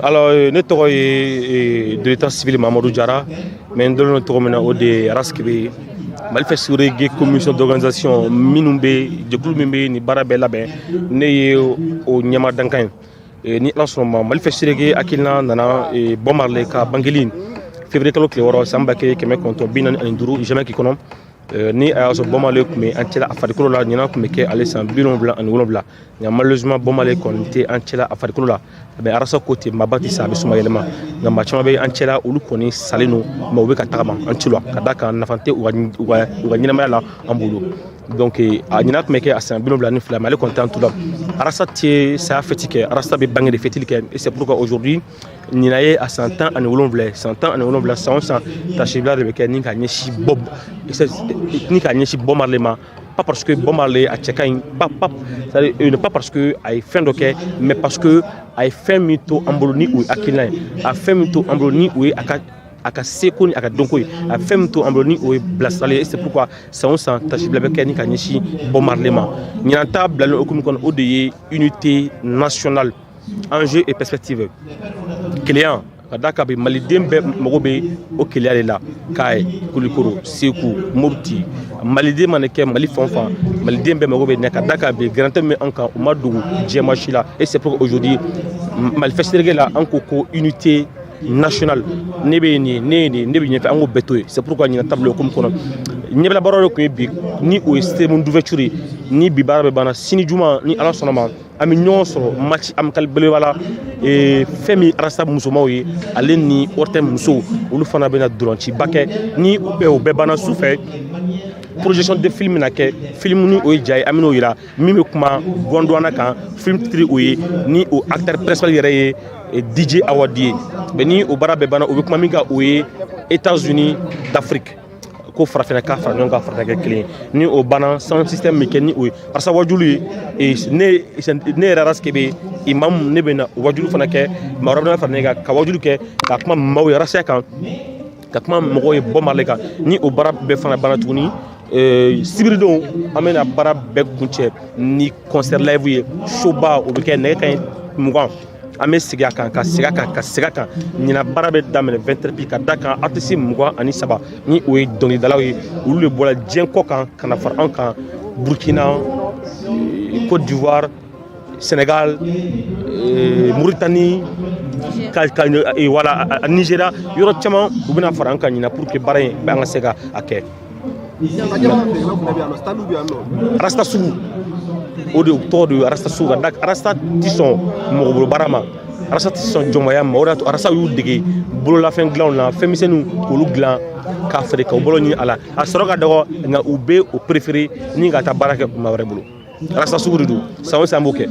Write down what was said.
Alors, ne tɔgɔ ye de l'état civil Mamadou Diarra, mais n dɔnnen don tɔgɔ min na, o de ye Ras Kebe. Mali Fest Reggae commission d'organisation minnu bɛ, jɛkulu min bɛ nin baara bɛɛ labɛn, ne ye o ɲɛma dankan ye. Ni Ala sɔnna ma, Mali Fest Reggae hakilina nana Bob Marley ka bangeli, février kalo tile 6, san 1945, Jamaïque kɔnɔ. Ni a y'a sɔrɔ Bob Marley tun bɛ an cɛla a farikolo la, ɲinan tun bɛ kɛ ale san 77. Nka malheureusement, Bob Marley kɔni tɛ an cɛla a farikolo la. Mais arasa ko ten, maaba tɛ sa, a bɛ suma yɛlɛma. Nka maa caman bɛ an cɛla, olu kɔni salen don, mais u bɛ ka tagama an ci la, ka d'a kan nafa tɛ u ka ɲɛnamaya la an bolo. Donc a ɲinan tun bɛ kɛ a san 72, mais ale kɔni t'an tu la. Arasa tɛ saya fête kɛ, arasa bɛ bange de fêtili kɛ. Et c'est pourquoi aujourd'hui, ɲinan ye a san 17, san 17. San o san, tasibila de bɛ kɛ ni ka ɲɛsin Bob, ni ka ɲɛsin Bob Marley ma. Pas parce que Bob Marley a cɛ ka ɲi, pas pas, c'est-à-dire pas parce que a ye fɛn dɔ kɛ, mais parce que a ye fɛn min to an bolo ni o ye hakilina ye, a fɛn min to an bolo ni o ye a ka seko ni a ka dɔnko ye, a fɛn min to an bolo ni o ye bilasirali ye. C'est pourquoi san o san, tasibila bɛ kɛ ni ka ɲɛsin Bob Marley ma. Ɲinan ta bilalen hokumu kɔnɔ, o de ye unité nationale, enjeu et perspective, kelenya. Ka da kan bi, maliden bɛɛ mago bɛ o kelenya de la. Kayi, Kulikoro, Segu, Mopti, maliden mana kɛ Mali fan o fan, maliden bɛɛ mago bɛ nin. Ka da kan bi, gɛrɛntɛ min bɛ an kan, o ma dogo jɛma si la. Et c'est pourquoi aujourd'hui, Mali Fest Reggae la, an ko ko unité nationale. Ne bɛ nin, ne ye nin, ne bɛ ɲɛfɛ, an k'o bɛɛ to yen. C'est pourquoi ɲinan ta bila hokumu kɔnɔ. Ɲɛbila baara dɔ tun ye bi, ni o ye cérémonie d'ouverture ye. Ni bi baara bɛ banna, sini juma, ni Ala sɔnna ma, an bɛ ɲɔgɔn sɔrɔ match amical belebeleba la. Fɛn min arasa musomanw ye, ale ni ORTM musow, olu fana bɛna dɔlɔnciba kɛ. Ni o bɛɛ banna, su fɛ, projection de film bɛna kɛ. Film ni o ye ja ye, an bɛn'o yira, min bɛ kuma Gondwana kan. Film titre, o ye ni o acteur principal yɛrɛ ye DJ Awadi ye. Mais ni o baara bɛɛ banna, o bɛ kuma min kan, o ye États-Unis d'Afrique, ko farafinna ka fara ɲɔgɔn kan, farafinna kɛ kelen ye. Ni o banna, sound système bɛ kɛ, ni o ye arasa wajulu ye. Ne ne yɛrɛ Ras Kebe imam, ne bɛ na o wajulu fana kɛ. Maa wɛrɛ bɛna fara ne kan ka wajulu kɛ, ka kuma maaw ye arasaya kan, ka kuma mɔgɔw ye Bob Marley kan. Ni o baara bɛɛ fana banna tuguni, sibiridon, an bɛna baara bɛɛ kuncɛ ni concert live ye, showba. O bɛ kɛ nɛgɛ kanɲɛ 20. An bɛ segin a kan, ka segin a kan, ka segin a kan. Ɲinan baara bɛ daminɛ 20 heures pile. Ka da kan artiste 23, ni o ye dɔnkilidalaw ye, olu de bɔra diɲɛ kɔ kan ka na fara an kan: Burkina, Côte d'Ivoire, Sénégal, Mauritanie, ka wala Nigéria, yɔrɔ caman, u bɛna fara an kan ɲinan pour que baara in an ka se ka a kɛ. Rasta sugu, o de tɔgɔ de ye Rasta sugu. Ka da Rasta ti sɔn mɔgɔ bolo baara ma, Rasta ti sɔn jɔnmaya ma. O de y'a to Rasta y'u dege bololafɛn dilanw na, fɛn misɛnninw k'olu dilan k'a feere, k'u bolo ɲini a la. A sɔrɔ ka dɔgɔ, nka u bɛ o préféré ni ka taa baara kɛ maa wɛrɛ bolo. Rasta sugu de don. San o san, b'o kɛ.